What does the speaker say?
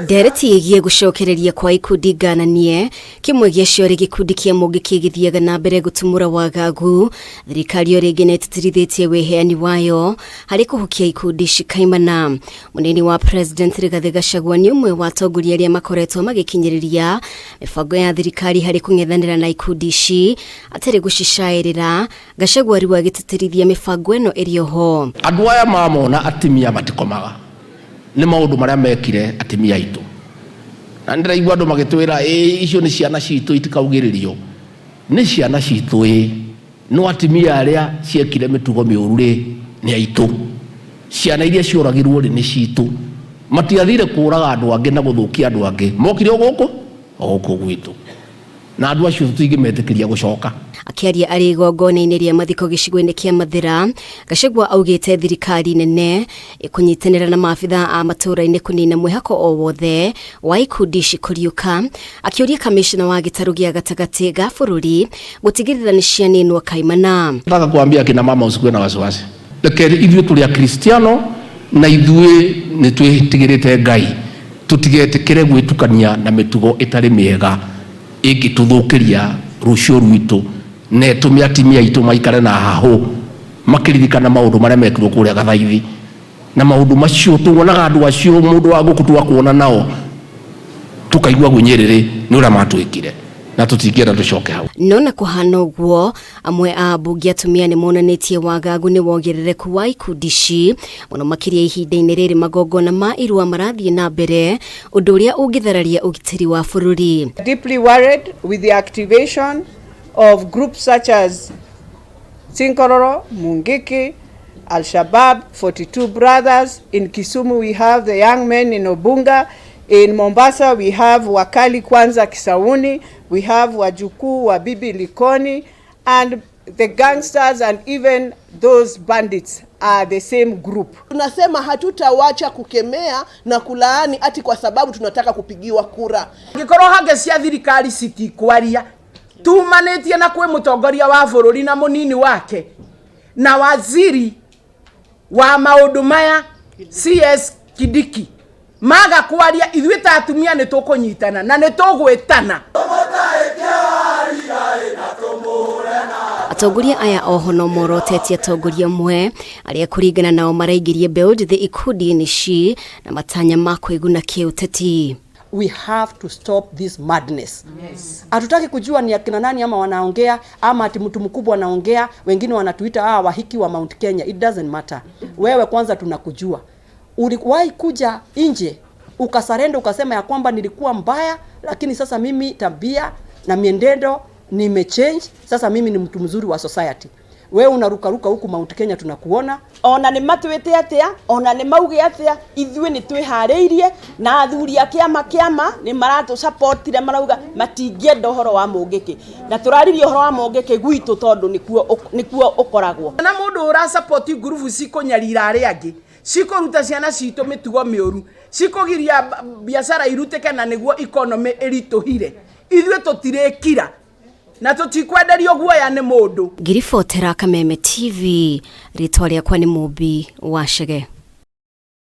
Ndereti ĩgiĩ gũcokereria kwa ikundi ngananie, kĩmwe gĩacio arĩ gĩkundi kĩa Mũngĩkĩ gĩthiaga na mbere gũtumũra wagagu. Thirikari o rĩngĩ nĩ ĩtĩtĩrithĩtie wĩheani wayo harĩ kũhukia ikundi ici kaimana. Mũnini wa President Rigathĩ Gachagua nĩ ũmwe wa atongoria arĩa makoretwo magĩkinyĩrĩria mĩbango ya thirikari harĩ kũng'ethanĩra na ikundi ici atarĩ gũcicaĩrĩra. Gachagua rĩu agĩtĩtĩrithia mĩbango ĩno ĩrĩ oho. Andũ aya mamona atimia matikomaga nĩ maũndũ marĩa mekire atimia aitũ, na nĩndĩraigua andũ magĩtwĩra ĩĩ icio nĩ ciana citũ itikaugĩrĩrio. Nĩ ciana citũ ĩĩ, no atimia arĩa ciekire mĩtugo mĩũru rĩ nĩ aitũ. Ciana iria cioragirwo rĩ nĩ citũ. Matiathire kũraga andũ angĩ na gũthũkia andũ angĩ, mokire o gũkũ o gũkũ gwitũ. Na andũ acio tũtingĩmetĩkĩria gũcoka. Akĩaria arĩ igongona-inĩ rĩa mathiko gĩcigo-inĩ kĩa Mathĩra, Gachagua augĩte thirikari nene ĩkũnyitanĩra na maabitha a matũũra-inĩ kũnina mwĩhako o wothe wa ikundi ici kũriũka. Akĩũria kamishna wa gĩtarũ gĩa gatagatĩ ga bũrũri gũtigĩrĩra nĩ cianinwo kaimana. Nataka kuambia kina mama usikuwe na wasiwasi. Reke ithuĩ tũrĩ Akristiano na ithuĩ nĩ twĩtigĩrĩte Ngai. Tũtigetĩkĩre gwĩtukania na mĩtugo ĩtarĩ mĩega ĩngĩtũthũkĩria rũciũ rwitũ na ĩtũme atimia aitũ maikare na hahũ makĩririkana maũndũ marĩa mekirwo kũrĩa Gathaithi. Na maũndũ macio tuonaga andũ acio mũndũ wa gũkũ twakuona nao tũkaigua gwĩnyĩrĩrĩ nĩ ũrĩa matwĩkire na tũtingĩenda tũcoke hau. No na kũhana ũguo, amwe a ambunge atumia nĩ monanĩtie wagagu nĩ wongerereku wa ikundi ici, mũno makĩria ihinda-inĩ rĩrĩ magongona ma irua marathiĩ na mbere, ũndũ ũrĩa ũngĩthararia ũgitĩri wa bũrũri. Deeply worried with the activation of groups such as Chinkororo, Mungiki, Al-Shabaab, 42 Brothers. In Kisumu we have the young men in Obunga. In Mombasa we have Wakali Kwanza Kisauni. We have Wajukuu wa Bibi Likoni. And the gangsters and even those bandits are the same group. Tunasema hatutawacha kukemea na kulaani ati kwa sababu tunataka kupigiwa kura. Angĩkorwo honge cia thirikari citikwaria tumanĩtie na kwĩ mũtongoria wa bũrũri na mũnini wake na waziri wa maũndũ maya CS Kindiki maga kwaria, ithuĩ ta atumia nĩ tũkũnyitana na nĩ tũgwĩtana. Atongoria aya oho no morotetie atongoria amwe arĩa kũringana nao maraingĩria mbeũ njĩthĩ ikundi-inĩ ici na matanya ma kwĩguna kĩũteti. We have to stop this madness. Hatutaki kujua ni akina nani ama wanaongea ama ati mtu mkubwa anaongea, wengine wanatuita wahiki wa Mount Kenya. It doesn't matter. Wewe kwanza tunakujua. Uliwahi kuja nje ukasurrender ukasema ya kwamba nilikuwa mbaya, lakini sasa mimi tabia na mienendo nimechange, sasa mimi ni mtu mzuri wa society. Wewe unarukaruka huku Mount Kenya tunakuona. Ona nĩ matwĩte atĩa, ona nĩ mauge atĩa, ithuĩ nĩ twĩharĩirie na athuri a kĩama kĩama nĩ maratũsupportire, marauga matingĩenda ũhoro wa Mũngĩkĩ, na tũraririe ũhoro wa Mũngĩkĩ gwitũ tondũ nĩkuo ũkoragwo. Na mũndũ ũrasupport ngurubu cikũnyarira arĩa angĩ, cikũruta ciana citũ mĩtugo mĩũru, cikũgiria biacara irutĩke na nĩguo economy ĩritũhire, ithuĩ tũtirĩkira na tũtikwenderio guoya nĩ mũndũ. Ngiribotera Kameme TV, rĩtwa rĩakwa nĩ Mũmbi wa Chege.